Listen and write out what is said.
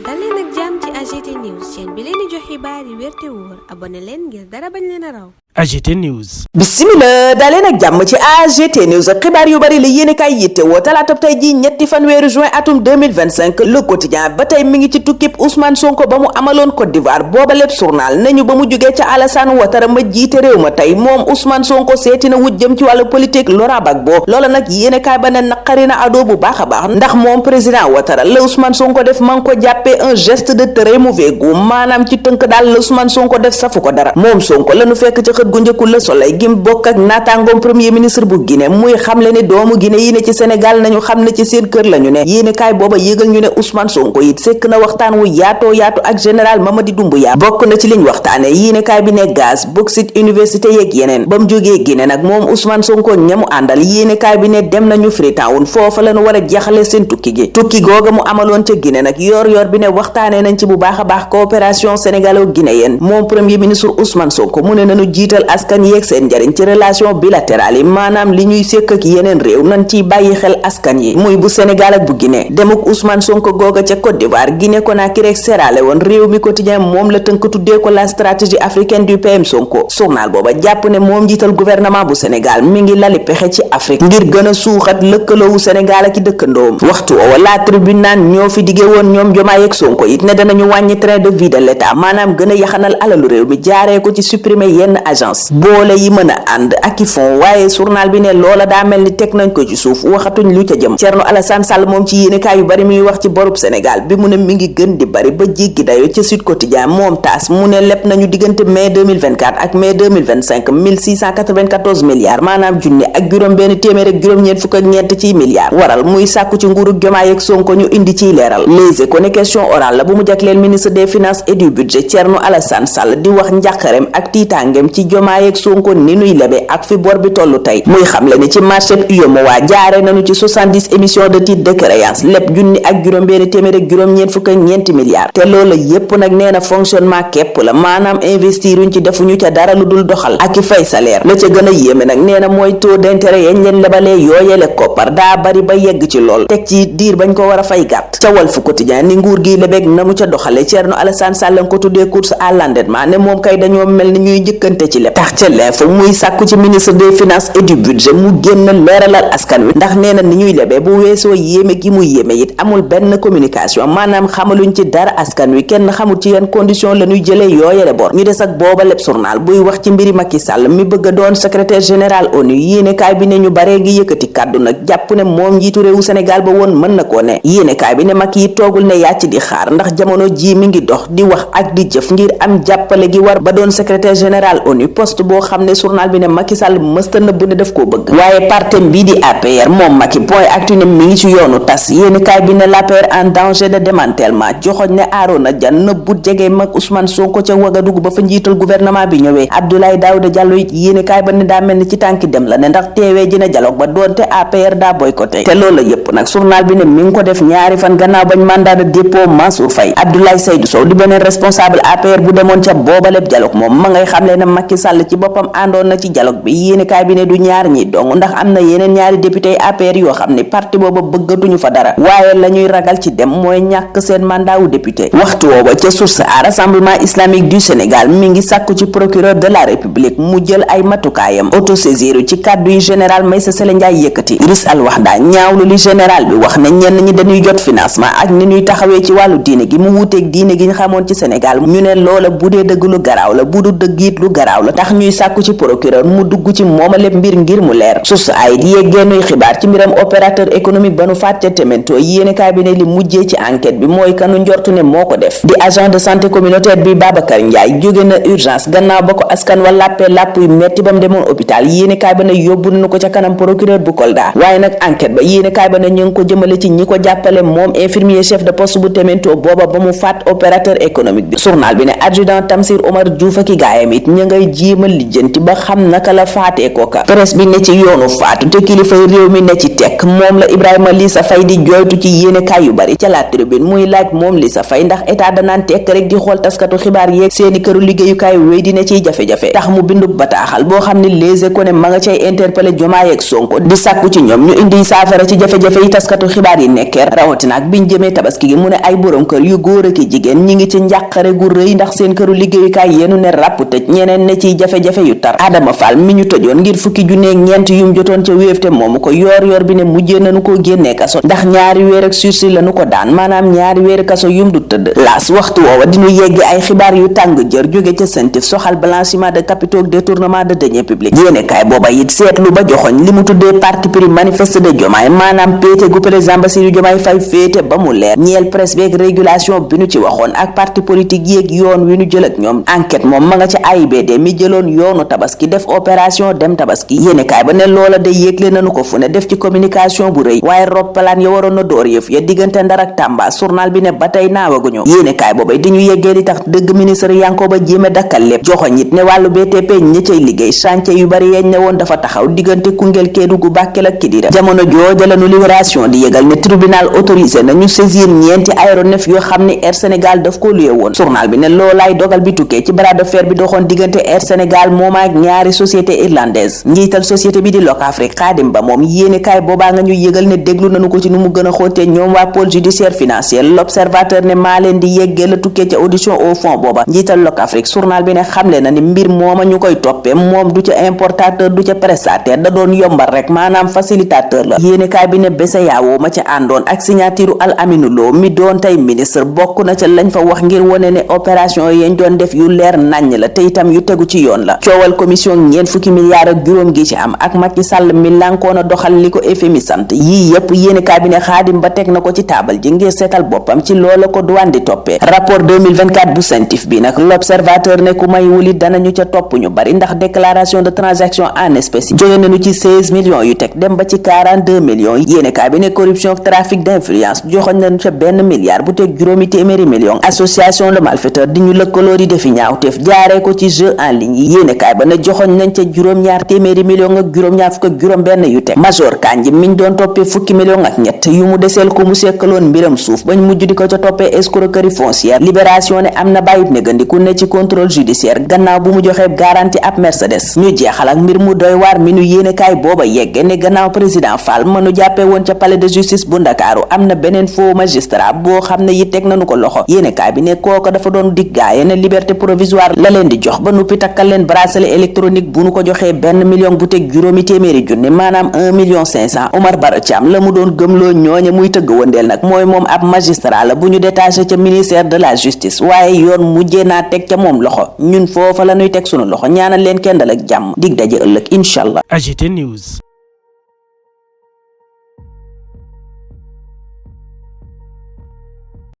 dal leen ak jàmm ci AGT News chaîne bi leen di jox xibaar yi wér te wóor abonné leen ngir dara bañ leen a raw. AGT News. Bismillah daleen ak jàmm ci AGT News xibaar yu bari la yéene kaay yitte woo talaata tey ji ñetti fan weeru juin atum 2025 le quotidien ba tey mi ngi ci tukkib Ousmane Sonko ba mu amaloon Côte d'Ivoire booba lépp journal nañu ba mu jógee ca Alassane Ouattara ma jiite réew ma tey moom Ousmane Sonko seeti na wut jëm ci wàllu politique Laurent Gbagbo loola nag yéene kaay ba ne naqari na ado bu baax a baax ndax moom président Ouattara la Ousmane Sonko def ma ngi ko jàppee un geste de très mauvais goût maanaam ci tënk daal la Ousmane Sonko def safu ko dara moom Sonko lañu fekk ci gu njëkku Le Soleil gim bokk ak naataangoom premier ministre bu Guinée muy xamle ne doomu Guinée yi ne ci Sénégal nañu xam ne ci seen kër lañu ne yéene kaay booba yëgal ñu ne Ousmane Sonko it sekk na waxtaan wu yaatoo yaatu ak général Mamadi Doumbouya bokk na ci liñ waxtaane yéene kaay bi ne gaz bauxite université yeeg yeneen ba mu jógee Guinée nag moom Ousmane Sonko ñamu àndal yéene kaay bi ne dem nañu Freetown foofa lañu war a jeexale seen tukki gi tukki googa mu amaloon ca Guinée nag yor bi ne waxtaane nañ ci bu baax a baax coopération sénégalo-guinéenne moom premier ministre Ousmane Sonko mu ne nañu jiital askan yeeg seen njariñ ci relation bilatérale yi maanaam li ñuy sekk ak yeneen réew nañ ciy bàyyi xel askan yi muy bu Sénégal ak bu Guinée demuk Ousmane Sonko googa ca Côte d'Ivoire Guinée Conakry ak Sierra Leone réew mi quotidien moom la tënk tuddee ko la stratégie africaine du PM Sonko journal booba jàpp ne moom njiital gouvernement bu Sénégal mi ngi lali pexe ci Afrique ngir gën a suuxat lëkkaloowu Sénégal ak i dëkkandoom waxtu woowa la tribune naan ñoo fi diggee woon ñoom Diomaye ak Sonko it ne danañu wàññi train de vie de l'État maanaam gën a yaxanal alalu réew mi jaaree ko ci supprimer yenn agence boole yi mën a ànd ak i fond waaye journal bi ne loola daa mel ni teg nañ ko ci suuf waxatuñ lu ca jëm Thierno Alassane Sall moom ci yéenekaay yu bari muy wax ci borub Sénégal bi mu ne mi ngi gën di bari ba jéggi dayo ca Sud Quotidien moom taas mu ne lépp nañu diggante mai 2024 ak mai 2025 1694 milliards maanaam junni ak juróom benn téeméer ak juróom-ñeent fukk ak ñeent ci milliards waral muy sàkku ci nguurug Diomaye ak Sonko ñu indi ciy leeral Les Échos ne question orale la bu mu jagleel ministre des finances et du budget Thierno Alassane Sall di wax njàqarem ak tiitaangem ci Diomaye ak Sonko ni nuy lebe ak fi bor bi tollu tey muy xamle ni ci marché UEMOA jaare nañu ci 70 émissions de titres de créance lépp junni ak juróom benn téeméer ak juróom-ñeent fukk ak ñeenti milliards te loolu yépp nag nee na fonctionnement képp la maanaam investiruñ ci defuñu ca dara lu dul doxal ak i fay salaire la ca gën a yéeme nag nee na mooy taux d'intérêt yañ leen lebalee yooyele koppar daa bari ba yegg ci lool teg ci diir bañ ko war a fay gàtt ca Walf Quotidien ni nguur gi lebeeg na mu ca doxale Thierno Alassane Sall ko tuddee course à l'endettement ne moom kay dañoo mel ni ñuy njëkkante ci lépp tax ca l'info muy sàkku ci ministre des finances et du budget mu génn leeralal askan wi ndax nee na ni ñuy lebee bu weesoo yéeme gi mu yéeme it amul benn communication maanaam xamaluñ ci dara askan wi kenn xamul ci yan condition la ñuy jëlee yooyele bor ñu des ak booba lépp journal buy wax ci mbiri Macky Sall mi bëgg a doon secrétaire général ONU yéenekaay bi ne ñu baree ngi yëkkati kàddu nag jàpp ne moom njiitu réewu Sénégal ba woon mën na koo ne yéenekaay bi ne Macky yi toogul ne yàcc di xaar ndax jamono ji mi ngi dox di wax ak di jëf ngir am jàppale gi war ba doon secrétaire général ONU poste boo xam ne journal bi ne Macky Sall mësta nëbb ne daf koo bëgg waaye partem bii di APR moom Macky point actu ne mi ngi ci yoonu tas yéenekaay bi ne l'APR en danger de démantèlement joxoñ ne Arona Dia nëbbut jege mag Ousmane Sonko ca Ouagadougou ba fa njiital gouvernement bi ñëwee Abdoulaye Daouda Diallo it yéenekaay ba ne daa mel ni ci tànki dem la ne ndax teewee ji na dialogue ba doonte APR daa boycotté te loolu la yépp nag journal bi ne mi ngi ko def ñaari fan gannaaw bañ mandat de dépôt Mansour Faye Abdoulaye Seydou Sow di beneen responsable APR bu demoon ca boobaleb dialogue moom ma ngay xamle ne Macky Sall ci boppam àndoon na ci dialogue bi yéenekaay bi ne du ñaar ñi dong ndax am na yeneen ñaari député APR yoo xam ne parti booba bëggatuñu fa dara waaye la ñuy ragal ci dem mooy ñàkk seen mandat wu député waxtu wooba ca source a Rassemblement islamique du Sénégal mi ngi sàkku ci procureur de la République mu jël ay matukaayam autosaisir ci kàddu yi général Maïssa Sélé Ndiaye yëkkati Idriss Al Wahda ñaawlu li général bi wax ne ñenn ñi dañuy jot financement ak ni ñuy taxawee ci wàllu diine gi mu wuuteeg diine gi ñu xamoon ci Sénégal ñu ne loola bu dee dëgg lu garaaw la bu du dëgg it lu garaaw la tax ñuy sàkku ci procureur mu dugg ci mooma lépp mbir ngir mu leer source ay yéggeenuy xibaar ci mbiram opérateur économique ba nu fàtte Temento yéenekaay bi ne li mujjee ci enquête bi mooy kanu njortu ne moo ko def di agent de santé communautaire bi Babacar Ndiaye jóge na urgence gannaaw ba ko askan wa làppee làpp yu metti ba mu demoon hôpital yéenekaay ba ne yóbbu nañu ko ca kanam procureur bu Kolda waaye nag enquête ba yéenekaay ba ne ñu ngi ko jëmale ci ñi ko jàppale moom infirmier chef de poste bu Temento booba ba mu faat opérateur économique bi journal bi ne adjudant Tamsir Omar Diouf ak i gaayam it ña ngay jéem a lijjanti ba xam naka la faatee kooka. presse bi ne ci yoonu faatu te kilifay réew mi ne ci tekk moom la Ibrahima Lissa Faye di jooytu ci yéenekaay yu bari ca La Tribune muy laaj moom Lissa Faye ndax état danaan tekk rek di xool taskatu xibaar yeeg seeni këru liggéeyukaay wéy dina ciy jafe-jafe tax mu bindu bataaxal boo xam ne Les Échos ne ma nga cay interpellé Diomaye ak Sonko di sàkku ci ñoom ñu indi saafara ci jafe-jafe yi taskatu xibaar yi nekkee rawatina ak biñ jëmee tabaski gi mu ne ay borom kër yu góor ak jigéen ñi ngi ci njàqare gu rëy ndax seen këru liggéeyukaay yenu ne ràpp tëj ñeneen ne ciy jafe-jafe yu tar. Adama Fall mi ñu tëjoon ngir fukki junneeg ñeent yum jotoon ca wéefte moomu ko yoor bi ne mujjee nañu ko génnee kaso ndax ñaari weer ak sursis lañu ko daan maanaam ñaari weer kaso yum du tëdd. laas waxtu woowa diñu yegg ay xibaar yu tàng jër jóge ca CENTIF soxal blanchiment de capitaux détournement de deniers publics yéenekaay booba it seetlu ba joxoñ li mu tuddee parti pris manifeste de Diomaye maanaam péete gu président Bassirou Diomaye Faye féete ba mu leer ñeel presse beeg régulation bi ñu ci waxoon ak parti politique yéeg yoon wi ñu jël ak ñoom enquête moom ma nga ca AIBD mi jëloon yoonu tabaski def opération dem tabaski yéenekaay ba ne loola de yéegle nañu ko fu ne def ci communication bu rëy waaye roppalaan ya waroon na door yëf ya diggante Ndar ak Tamba journal bi ne ba tey naawaguñu yéenekaay boobay di ñu yeggee di tax dëgg ministre Yankoba Diémé dakkal lépp joxoñ it ne wàllu BTP ñi cay liggéey chantier yu bari yeñ ne woon dafa taxaw diggante Koungheul Kédougou Bakel ak Kidira jamono jooja lañu Libération di yëgal ne tribunal autorisé nañu saisir ñeenti aéronef yoo xam ne Air Sénégal daf ko luye woon journal bi ne loolaay dogal bi tukkee ci bras de fer bi doxoon diggante Air Sénégal moom ak ñaari société irlandaise njiital société bi di Locafrique Khadim Ba moom yéenekaay boobaa nga ñu yëgal ne déglu nañu ko ci nu mu gën a xóotee ñoom waa pôle judiciaire financier L'Observateur ne maa leen di yeggee la tukkee ca audition au fond booba njiital Locafrique journal bi ne xamle na ni mbir mooma ñu koy toppee moom du ca importateur du ca prestataire da doon yombal rek maanaam facilitateur la yéenekaay bi ne BCEAO ma ca àndoon ak signature Al Aminou Lo mi doon tey ministre bokk na ca lañ fa wax ngir wone ne opération yañ doon def yu leer naññ la te itam yu tegu ci yoon la coowal commission ñeent fukki milliards ak juróom gi ci am ak Macky Sall mi lànkoon a doxal li ko FMI sant yii yépp yéenekaay bi ne Xaadim Ba teg na ko ci taabal ji ngir seetal boppam ci loola ko douane di toppee rapport 2024 bu CENTIF bi nag L'Observateur ne ku may wulit danañu ca topp ñu bari ndax déclaration de transaction en espèces jóge nañu ci 16 millions yu teg dem ba ci 42 millions yéenekaay bi ne corruption ak trafic d'influence joxoñ nañu ca benn milliard bu teg juróomi téeméeri millions association de malfaiteurs di ñu lëkkaloo di defi ñaawteef jaaree ko ci jeu en ligne yi yéenekaay ba ne joxoñ nañ ca juróom-ñaar téeméeri millions ak juróom-ñaar fukk ak juróom benn yu teg Major Kandji miñ doon toppee fukki millions ak ñett yu mu deseel ko mu sekkaloon mbiram suuf bañ mujj di ko ca toppee escroquerie foncière libération ne am na bàyyib négandiku ne ci contrôle judiciaire gannaaw bu mu joxee garantie ab Mercedes ñu jeexal ak mbir mu doy waar mi nu yéenekaay booba yegge ne gannaaw président Fall mënu jàppee woon ca palais de justice bu Ndakaaru am na beneen faux magistrat boo xam ne yi teg nañu ko loxo yéenekaay bi ne kooko dafa doon diggaaye ne liberté provisoire la leen di jox ba nuppi takkal leen bracelet électronique bu nu ko joxee benn million bu teg juróomi téeméeri junni maanaam 1,5 million Omar Bara Thiam la mu doon gëmloo ñooñe muy tëgg wëndeel nag mooy moom ab magistrat la bu ñu détaché ca ministère de la justice waaye yoon mujjee naa teg ca moom loxo ñun foofa la ñuy teg sunu loxo ñaanal leen kenn dal ak jàmm dig daje ëllëg incha allah. AGT News.